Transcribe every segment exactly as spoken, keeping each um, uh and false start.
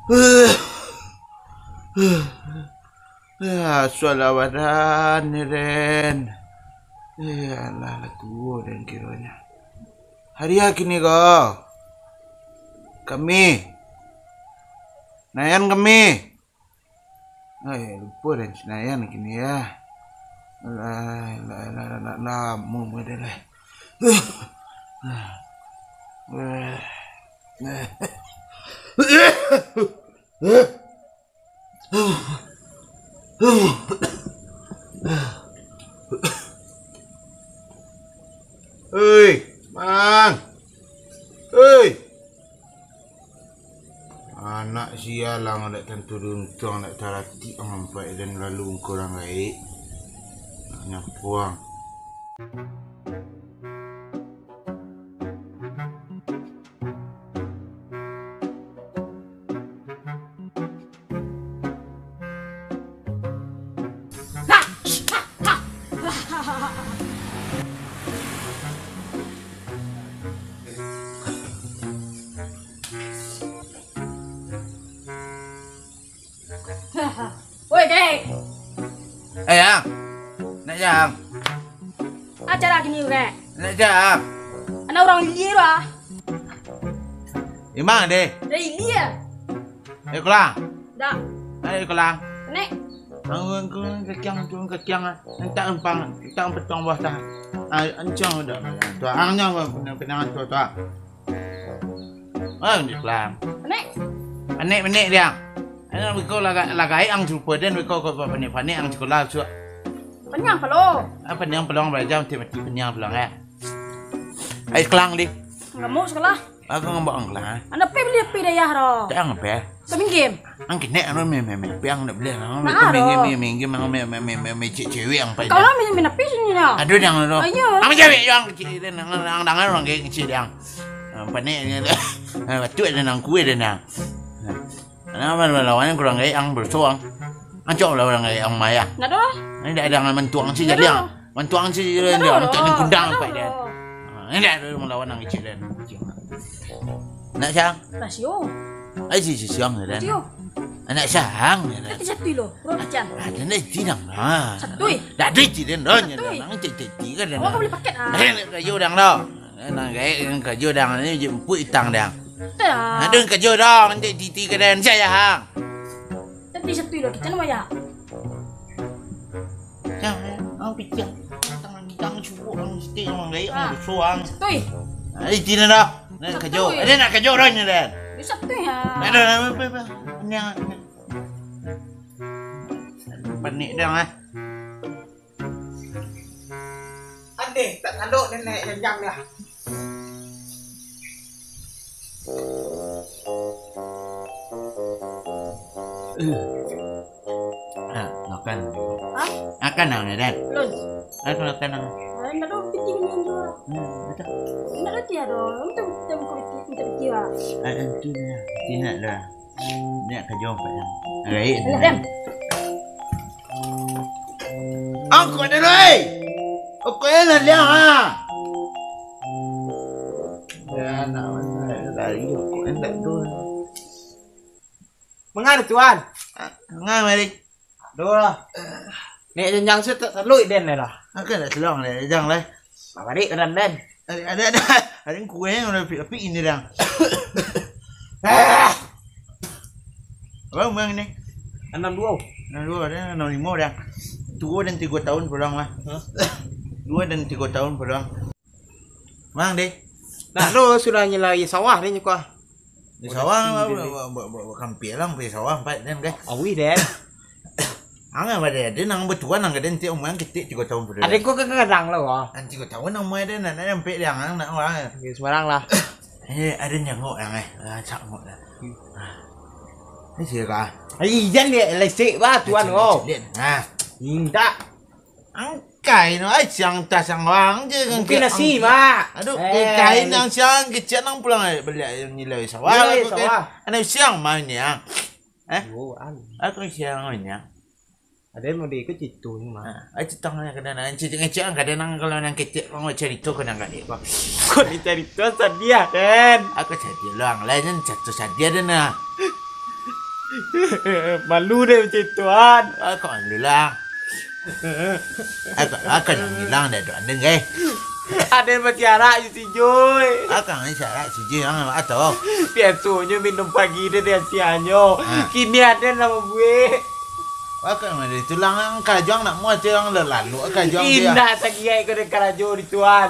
Ah, suah lah badan ni, Den. Eh, alah, lah tuo den kironyo. Hari a kini ko. Kami. Nayan kami. Ai, lupo den Sinayan kini ya. Alah, alah, alah, alah, lamo mudah lah. Hei, Mang. Hei. Anak sia lah, dak tantu diuntuang, dak taratik, ang ampek den lalu kurang gaek. Nak nyapuang. Woi, Dek. Eh, Yang. Nak, Yang. Acara gini, Dek. Nak, Yang. Anak urang ilia tu, ah. Imang, deh. Dari ilia. Eh, Kulang. Dak. Eh, Kulang. Nek. Ang, ang, ang, kakiang, ang, kakiang, ah. Entak empang, entak petong buah tah. Ah, ancang udah. Tu, ang nyawa, pinang, pinang tu, tu. Ah, di Kulang. Panek. Panek, panek dia. Anak beko laga-, lagai ang serupa den beko ko panek-panek ang sekolah suak. Paniang palo. Ah, paniang palo balajar mati-mati paniang pulang, eh. Ai Kulang di. Ngamuk sekolah. Aku ngambak ang Kulang, eh. Anak pe beli api dayah ro. Tak ang pe. Keminggim. Ang kenek anu me, me, me. Pe ang nak beli ang. Nah, minggim, ro. Minggim, minggim, ang me, me, me, me, me, cewek, cewek ang pai. Kalau main, main api sini dah. Aduh, jangan ro. Ayo. Ang cewek yang kecil den, ang, ang dangan urang kecil den. Ah, panek ni. Ah, batuk ada nang kue ada nang. Nah, mana lawan kurang gaek ang bersuang. Ancok lah urang gaek ang maya. Ndak ada. Ini dak ada mantuang si jadi ang. Mantuang si jadi dia, mantuang ni kundang apa dia. Ah, ini dak ada melawan ang kecil dan. Nak siang? Rasio. Ai si, si siang dan. Rasio. Anak siang dan. Tapi satu lo, bro, macam. Ada ni tidak lah. Satu. Dak ada tidak dah. Satu. Nang cek-cek kan. Awak boleh paket ah. Eh, nak kayu dang dah. Eh, nang gaek nang kayu dang ni je empuk itang dang. Dah. Ada kayu dang, nanti titi ka dang saya hang. Tapi satu lo kita nama ya. Jangan, ang picik. Tangan, tangan cukup ang mesti ang gaek ang suang. Satu. Ai tidak dah. Nak kayu. Ada nak kayu dah ni dah. Satu ya. Ada apa apa. Ni ni. Panik dah ah. Adeh, tak tanduk nenek janjang dah. Ah, makan. Hah? Makan ang, Dan. Belum. Aku makan ang. Ah, nak dong piti minum tu. Hmm, betul. Nak roti ada. Minta, minta buka piti, minta piti lah. Ah, itu lah. Tidak lah. Nak kerja empat jam. Alright. Alah, diam. Angkut dia, Roy. Angkut dia lah, dia, ha. Ya, nak mana lari, angkut dia tak tu. Mangana, Tuan? Ah, mangana, Malik? Doh lah. Nek janjang se tak taluik den lah. Angkut tak seluang lah, janjang lah. Barik badan den. Ada, ada, ada. Ada yang kurang, ada api, api ini dah. Ah! Apa umur ni? Enam dua. Enam dua dah, enam lima dah. Dua dan tiga tahun pulang lah. Hah? Dua dan tiga tahun pulang. Mang deh. Nah, lo sudah nyelai sawah deh nyuka. Di sawah, buat, buat, buat, buat, buat kampia lah, pergi sawah, empat den, guys. Awih, den. Ang ado, ado nang batuan, ang ado nanti umur ang ketek tiga tahun pun. Ado ko kadang lah, wah. Ang tiga tahun ang umur ado, nak, nak sampai dia, ang nak, wah. Oke, sembarang lah. Eh, ado nyangok yang, eh. Ah, cak ngok dah. Hmm. Ah. Ini sih, kah? Ai, jan dia, lesek, wah, tuan, oh. Nah. Indak. Angkai no, ai, siang tas siang wang je kan. Mungkin nasi, Mak. Aduh, eh, kain yang siang kecil nang pulang balik yang nilai sawah. Nilai aku sawah. Anak siang main ya. Eh? Oh, an. Aku siang main ya. Ada yang mau diikut itu ni, Mak. Ah, ai, citang yang kena nang cicing cicing kadang nang kalau nang kecil kau cerita kau nang gadek kau. Kau ni cerita sadia, Den. Aku sadia lah, ang lain satu sadia den nah. Malu deh macam tu, An. Akan malu lah. Akan, akan yang hilang dah tu, An, deh. Aden basiarak je si Joi. Akan siarak si Joi, yang atau? Biasonyo minum pagi deh, deh siangnyo. Ha. Kini Aden lah mambuek. Akan mari tulang yang kajang nak muat yang lalu kajang dia. Indak sagiai ko deh karajo di tuan.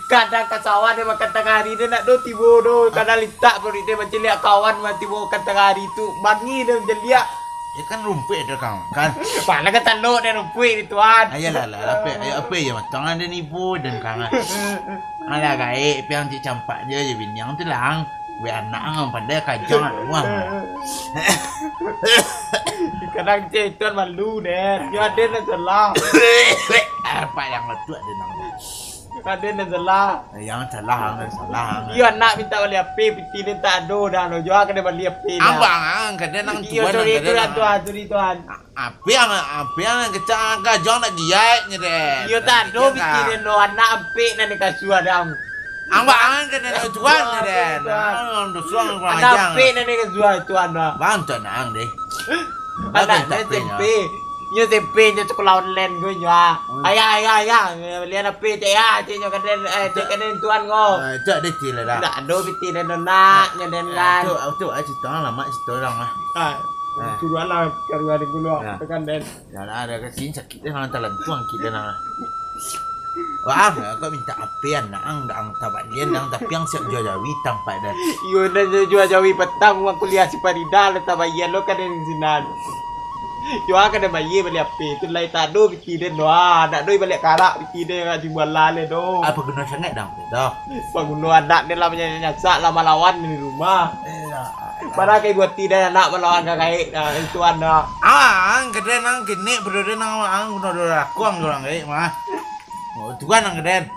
Kadang ka sawah deh makan tangah hari deh nak do tibo do. Kadang litak paruik deh manciliak kawan mah tibo makan tangah hari tu. Bangi deh manciliak. Ya kan rumpuik deh kang kan. Mana ka talok deh rumpuik di tuan. Ayolah lah, apa, ayo apa ya matang ada nipu dan kang. Alah gaek piang cik campak je je biniang tu lang. Be anak ang pandai kajang anak uang. Kadang cik tuan malu deh. Yo ada lah salah. Apa yang letup ada nang. Ada lah salah. Yang salah ang salah ang. Yo anak minta bali H P, piti dia tak ada dah lo. Jual kena bali H P dah. Abang ang kena nang Iyo tuan sorry ang kena tu lah nang. Tuan, sorry tuan. Apiang, apiang kecang kajang nak giat nyo deh. Iyo tak ada pikiran lo anak ampek nan dikasuah dang. Ang bang kan nak tuan nyo deh. Ang dosuang kurang Anak ajar. Ampek nan dikasuah tuan dah. Bang tuan ang deh. Anak nyo S M P. Nyo S M P nyo sekolah online ko nyo ah. Ayah ayah ayah. Balian ampek cek ya cek nyo kaden eh cek kaden tuan ko. Ah, itu ada cil dah. Tak ada pikiran lo nak nyo den kan. Itu itu ah cerita lama cerita orang lah. Ah. Ah. Suruahlah karuah di gulu ah. Tekan den. Dah lah, dah kasi sakik dah, talantuang sakik dah nah. Wah, kau minta apian nah, ang dah ang tabagian dah, tapi ang siap jua jawi tampak dah. Iyo dah jua jawi petang uang kuliah si Farida lah tabagian lo ka den sinan. Yo ka den bayar bali H P tu lai tak ado pikiran doh. Ah, dak doh baliak karak pikiran ka jumbalah le doh. Apa guna sangat dang tu doh? Paguno anak ni lah manyasak lah malawan di rumah. Padahal ka ibu hati dan anak malawan ka gaek ka itu anak. Ang keden ang kini bro den ang ang guna dua rakuang orang gaek mah. Oh, tuan ang keden.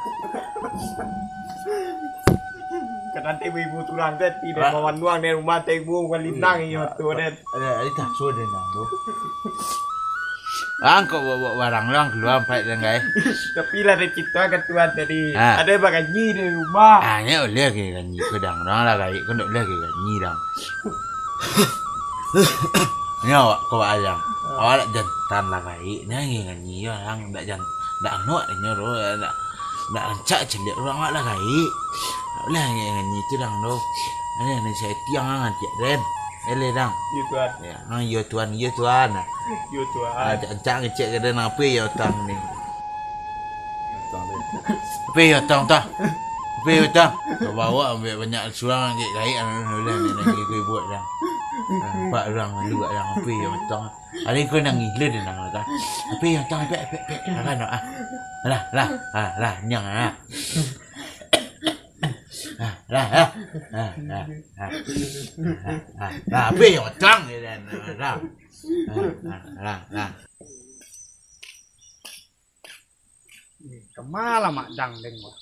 Kadang ibu-ibu turang teh tidak mawan luang dari rumah teh ibu bukan lindang iyo tu den. Ada ada tak sudah nang tu. Ang kok bawa barang lang keluar empat dan guys. Tapi lah ada cerita kan tuan tadi. Ha. Ada bagaji di rumah. Ah, nya boleh ke gaji ko dang. Dang lah gaji ko ndak boleh ke gaji dang. Nya awak ko ayang. Awak dak jantan lah gaji. Nya gaji yo dang dak jan dak anuak nyo ro dak dak rancak celiak urang awak lah gaji. Dak boleh gaji tu dang do. Ada ni saya tiang angan tiak den. Eleh dang. Yo tuan. Ya. Ah, iyo tuan, iyo tuan. Iyo tuan. Ah, cak, cak ngecek ka den apo iyo utang ni. Apo iyo utang tah? Apo iyo utang? Kau bawa ambil banyak surang ngecek gaek anu dulu ni lagi ribut dah. Ah, empat orang lalu kat dalam apo iyo utang. Hari kau nangis le dia nang kata. Apo iyo utang pek pek pek. Kan ah. Lah lah ah lah nyang ah. Ah, lah lah. Ah, lah. Ha. Ha. Ha. Ha. Lah, habis yo tang je kan. Ha. Ha. Ha. Ha. Ha. Kama lah Mak Dang den wah.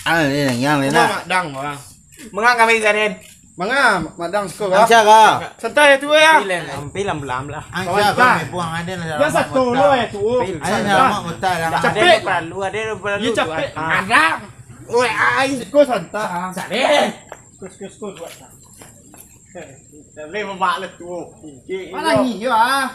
Ah, ni yang ni Mak Dang wah. Manga kami saden. Manga, Mak Dang siko ka? Angsa ka? Santai tu ya. Pilen, pilen belam lah. Angsa ka? Buang ada lah. Yang satu lo ya tu. Ada nama kota dah. Capek. Ada perlu, ada perlu. Dia capek. Ada. Oi, ai. Siko santai. Saden. Kus kus kus buat. Boleh mamak lah tu. Mana ni yo ah?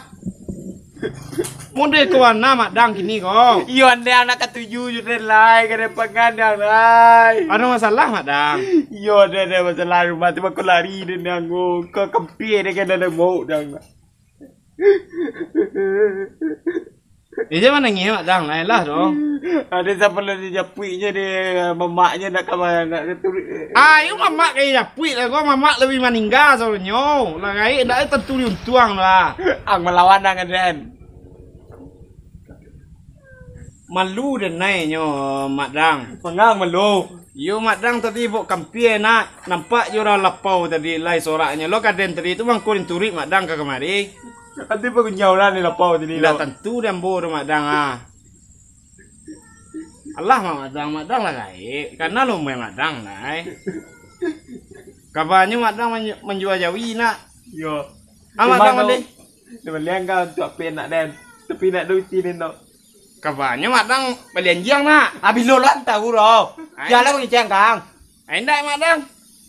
Model ko wana Mak Dang kini ko? Iyo, ande anak katuju jo den lai, ka den pangandang lai. Ado masalah Mak Dang? Iyo, ande ado masalah rumah tu bako lari den dang ko. Ko kempie den kan ado mau dang. Ija manangih Mak Dang lai lah tu. Ade sampai lah dijapuiknyo deh mamaknyo nak ka nak ka turun. Ah, iyo mamak ka dijapuik lah ko, mamak lebih maningga soalnyo. Lah gaek ndak tantu diuntuang lah. Ang malawan ang den. Malu den nai nyo Mak Dang. Pangang malu. Iyo Mak Dang tadi bok kampie nak. Nampak jo urang lapau tadi lai soraknyo lo ka den tadi tu mangko den turuik Mak Dang ka kamari. Ati pagunyau lah ni lapau tadi lo. Ndak tantu den ambo tu Mak Dang ah. Alah Mak Dang, Mak Dang lah gaek. Kana lo umai Mak Dang nai. Kabanyo Mak Dang manju- manjua jawi nak. Iyo. Ah Mak Dang bali. Dia bali angka untuk api nak den. Tapi nak duit ni nak. Kabanyo Mak Dang bali anjiang nak. Abih lo lah tahu lo. Ai. Jalan ngeceng kang. Ai ndak Mak Dang.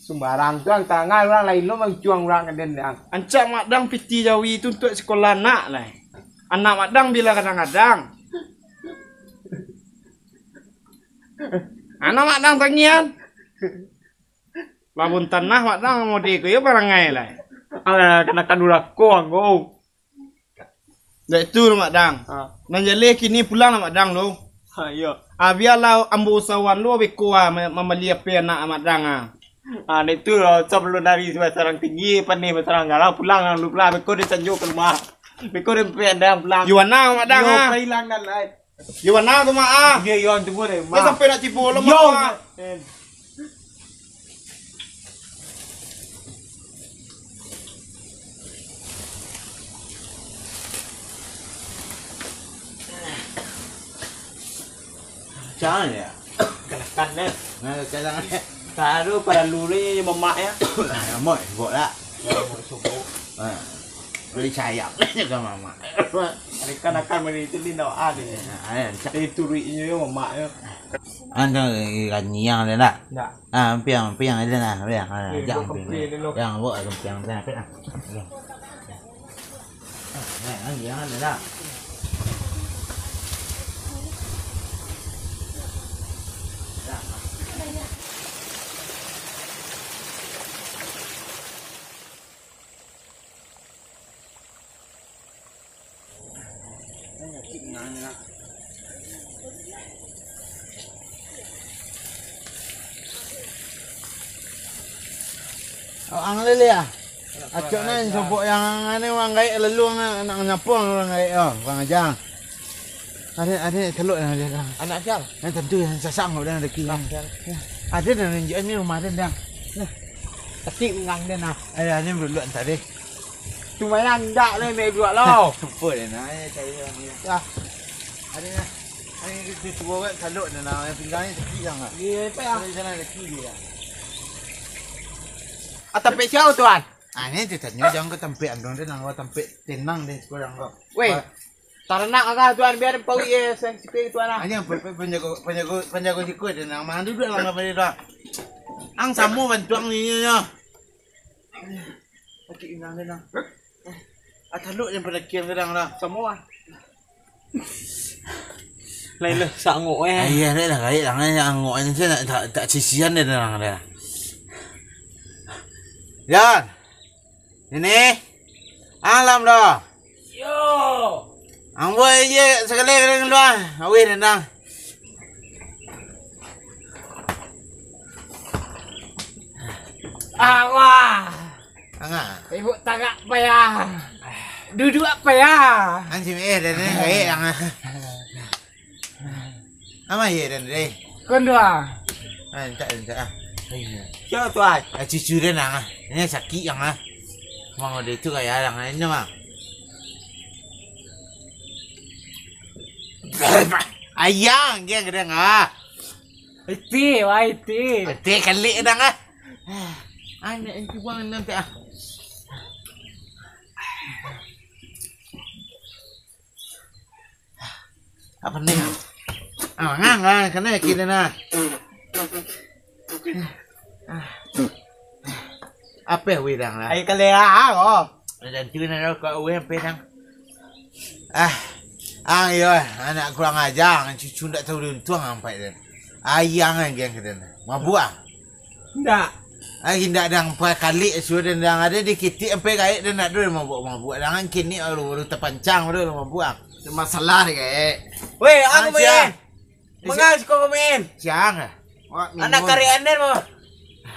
Sumbarang tu ang tangan urang lain lo mancuang urang ka den ang. Ancak Mak Dang piti jawi tu untuak sikolah anak lai. Anak Mak Dang bila kadang-kadang. Anak Mak Dang tangian. Babun tanah Mak Dang mode ko yo parangai lai. Alah, kanakan durako ang ko. Dek tu, Mak Dang. Ha. Nan jaleh kini pulang lah, Mak Dang, lo. Ha, iyo. Ah, bialah ambo usahoan lo beko ah, ma-, mambali ape anak Mak Dang ah. Ah, dek tu lo, sabalun ari basarang tinggi, paneh basarang galau, pulang lah lu pulang. Beko den sanjo ka rumah. Beko den pek andang pulang. Yo, wana, Mak Dang, Yo, ah. Ka ilang nan lain. Yo, wana tu, Mak, ah. Yo, yo, tunggu deh, Mak. Sampai nak tibo lo, Yo. Mak, ah. Eh. Jangan ya. Kanakan deh. Nah, kanakan deh. Taruh pada luri mamak ya. Nah, mau buat lah. Ya, mau subuh. Nah, beli sayap aja ke mamak. Kanakan beli itu ni dah ada. Nah, ayo, cak. Itu duitnya ya mamak ya. Anda ikan nyiang ada tak? Enggak. Ah, ampiang, ampiang aja nah, ampiang. Ah, Eh, jangan buat ampiang. Kempiang dulu. Jangan buat kempiang, jangan ampiang. Ah. Ah, jangan, jangan, jangan. Oh, ang lele ah. Acok nan sobok yang ane urang gaek lalu nak, nak nyapo urang gaek oh, urang aja. Ade, ade, telok yang ade dah. Anak sial? Yang tentu yang sasak kau dah rezeki. Nah, sial. Ade dah nunjuk ni rumah ade dah. Nah. Tapi urang ade nah. Ade, ade dulu antar deh. Cuma yang indak lah, mek duak lah. Lupa deh, nah, ya, cari orang ni. Ya. Ada lah. Ada yang itu cuba kan, saluk dah, nah, yang pinggang ni sakit yang lah. Iya, apa ya? Kalau di sana ada kiri ya. Ah, tampek siapa, Tuan? Ah, ni tu tanya, jangan ke tampek andong dia, nang tampek tenang deh, sekarang kau. Weh, Pak. Taranak agak, Tuan, biar pawik ya, sen-, sipik, Tuan, ah. Hanya pe-, pe-, penjago, penjago, penjago sikut dia, nang mana duduk dalam apa dia, Tuan? Ang samo bantuang ni, ni, ni. Sakik inang den, ah. Ah, taluk jan padakian kadang lah. Samo, ah. Lain lah, sangok, eh. Ah, iya, dek lah, kaik tangan yang angok ni, saya nak, tak, tak sisian dia, denang dia. Jan. Ini. Alam dah. Yo. Ambo aja sekali kali keluar. Awih, denang. Awah. Angah. Ibuk tagak payah. Duduak payah. Anjing, eh, dan ni, eh, angah. Ama ye dan deh. Kondua. Ah, entak, entak, ah. Siapa tu, ai? Ah, cucu dia nang, ah. Ini sakit yang, ah. Mau dia tu kayak yang lain tu, ah. Ayang, dia kadang, ah. Iti, wah, iti. Iti kali kadang, ah. Ah, nak cuba nanti, ah. Apa ni? Ah, ngang, ngang, kena yakin dah, nah. Apa wih dang lah? Ayo kali lah, oh. Dan tu nak kau wih apa dang? Ah, ah, iyo, anak kurang ajar, cucu ndak tahu diuntung sampai dan. Ayang aja kena. Mabuk ah. Ndak. Ai, indak dang, pakalik sudah dang, ada di kitik sampai gaek dan nak dulu mabuk-mabuk. Dangan kini baru, baru tapancang baru mabuk. Masalah deh, gaek. Weh, ah, aku main. Mangan siko kau main. Siang ah. Anak karek anen mah.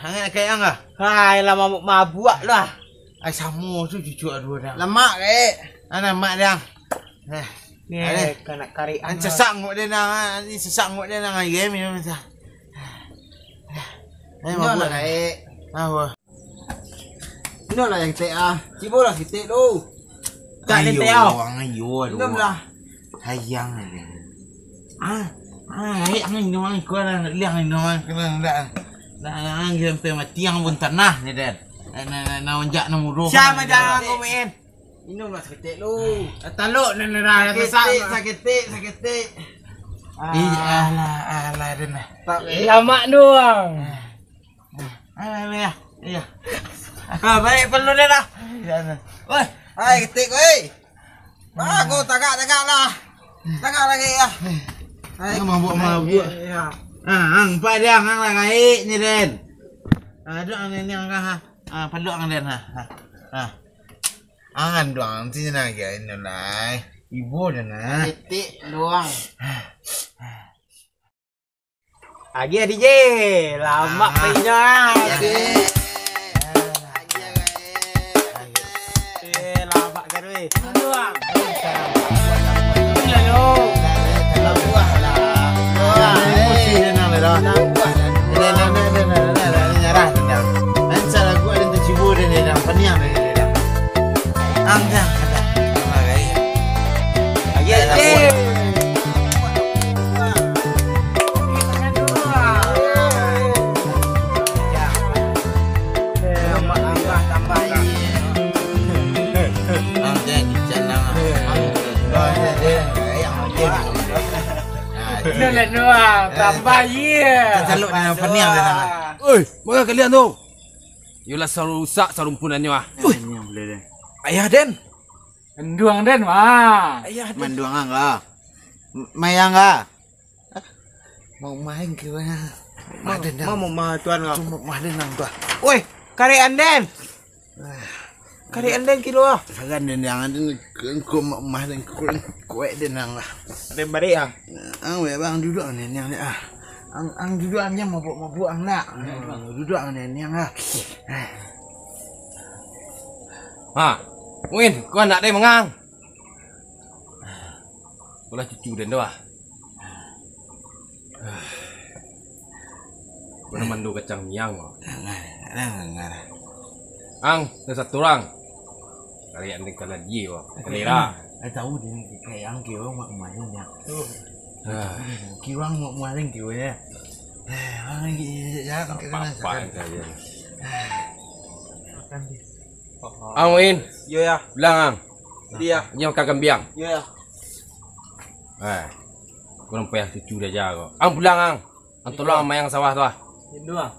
Anak karek ang ah. Hai, lah mabuk-mabuk lah. Ai, samo tu cucu aduh dang. Lamak, gaek. Anak mak dang. Eh. Ni, anak karek. An sesak ngok dia nang, ni sesak ngok dia nang, ai, game ni macam. Eh, mabuk lah, gaek. Apa? Ino lah yang tek ah. Cibo lah sitik tu. Tak ada tek ah. Ayo, aduh. Minum lah. Sayang aja. Ah, ah, gaek, ang minum ang kuat lah, liang minum ang kena ndak. Nah, ang sampai mati ang pun tanah ni, Dan. Nak, nak, nak onjak nak muruh. Siapa jangan kau main? Minum lah saketek lu. Ah, taluk nan dah sakit, saketek, saketek. Ah. Eh, alah, alah, dah nah. Tak, eh, lamak doang. Ah. Ah. Ah, iyo, iyo. Ah, baliak palu den lah. Iyo, nah. Woi, ai, ketek, woi. Ah, ko tagak, tagak lah. Tagak lagi, ah. Ai. Ang mabuak-mabuak. Iyo. Ah, ang, Pak, den, ang lah gaek ni, den. Ah, duduak ang, den, ang, ha. Ah, paluak ang, den, ha. Ha. Ha. Angan duang, ti nyo nagih ino lai. Ibo dah nah. Titik duang. Agiah D J, lamak Ah. penyo ah. Agiah. Eh, lamak kan weh. Duang. Gila lo. Emosi dia nak, Mira. Nyarah dia nak. Main salah gua, dia tercibur dia nak. Paniang dia nak. Ang, ang, ang. Agiah, agiah. Tambah, iya. Oi, manga kalian tu? Yolah, sarusak sarumpunannyo ah. Uih. Ayah den. Manduang den, wah. Ayah den. Manduang ang lah. M-, mayang lah. Mau main ke mana? Mau main, mau main tuan lah. Cuma main nang tuan. Woi, karek anden. Karek anden kilo ah. Sagan den yang ada ni, kau mau main kau kuek den nang lah. Ada balik ah. Ang weh bang duduk ang den yang ah. Ang, ang duduk ang yang mabuk-mabuk ang nak. Ang duduk ang den yang ah. Ha, Win, kau anak deh mangang. Kau lah cucu den tu ah. Kau nak mandu kacang miang kau. Ang, satu orang. Kalian ni kalah dia kau. Kalera. Ai tahu dia ni kayak ang kira mak main ya. Kira mak main kira ya. Eh, ang ni ya. Apa-apa saja. Ang Win. Yo ya. Bilang ang. Dia. Nyo ka kambiang. Yo ya. Eh. Kurang payah cucu dia jago. Ang pulang ang. Ang tolong ang mayang sawah tu ah. Rindu ah.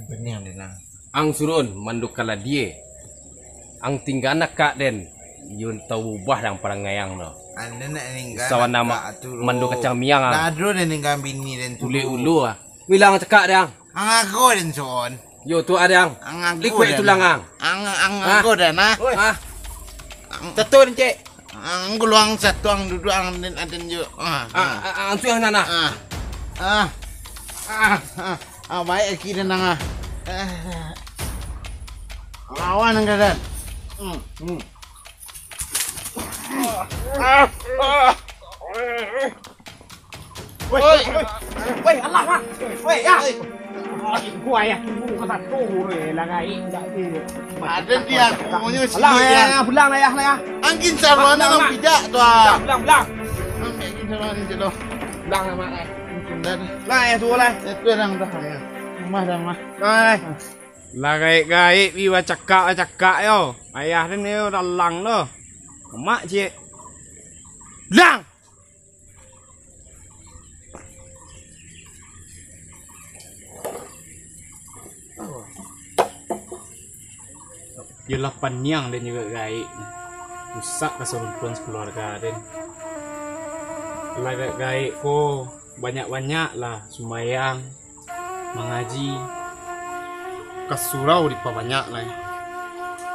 Beniang den ang. Ang surun manduka ladie. Ang tingga nakak den. Yun tau ubah dang parangai ang tu. Anda nak ningga sawana nakak tu. Mandu kacang miang ang. Nadro den ningga bini den tu. Ulek ulu ah. Bilang cakak dang. Ang ago den son. Yo tu adang. Ang ago. Likuik den. Tulang ang. Ang, ang ago den ah. Oi. Ah. Ang tetu den cek. Ang guluang satu ang duduk ang den aden jo. Ah. Ah, ah, ah, ang tu yang nana. Ah. Ah. Ah. Ah. Ah, baik aki den ang ah. Ah. Lawan ang den. Hmm. Hmm. Ah. Ah. Woi, woi, woi, alah, Mak. Woi, ya. Gua ya tunggu kata tu, woi, lah gaik dak dia. Ada dia, maunya sini alah, ya, ya. Pulang lah ya, lah ya. Angin sarwana nang pijak tu ah. Pulang, pulang. Ambil angin sarwana ni dulu. Pulang lah, Mak. Mungkin dah. Lah ya, suruh lah. Itu orang dah ya. Rumah dah, rumah. Lah, eh. Lah gaik-gaik bi bacakak-bacakak yo. Ayah den yo dalang tu. Mak cik. Lang. Yolah paniang den juga gaik. Rusak kasaruntuan sakaluarga den. Lah gaik-gaik ko banyak-banyaklah sumbayang, mangaji. Ka surau dipabanyak lai.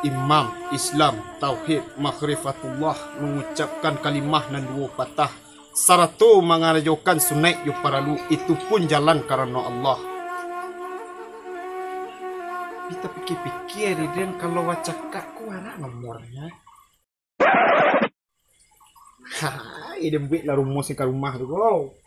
Imam, Islam, tauhid, makrifatullah, mangucapkan kalimah nan duo patah, sarato mangarajokan sunaik jo paralu, itu pun jalan karano Allah. Tapi tapikia-pikia diri den, kalau bacakak ko anak nomornyo. Hai, den buek lah rumo sing ka rumah tu ko.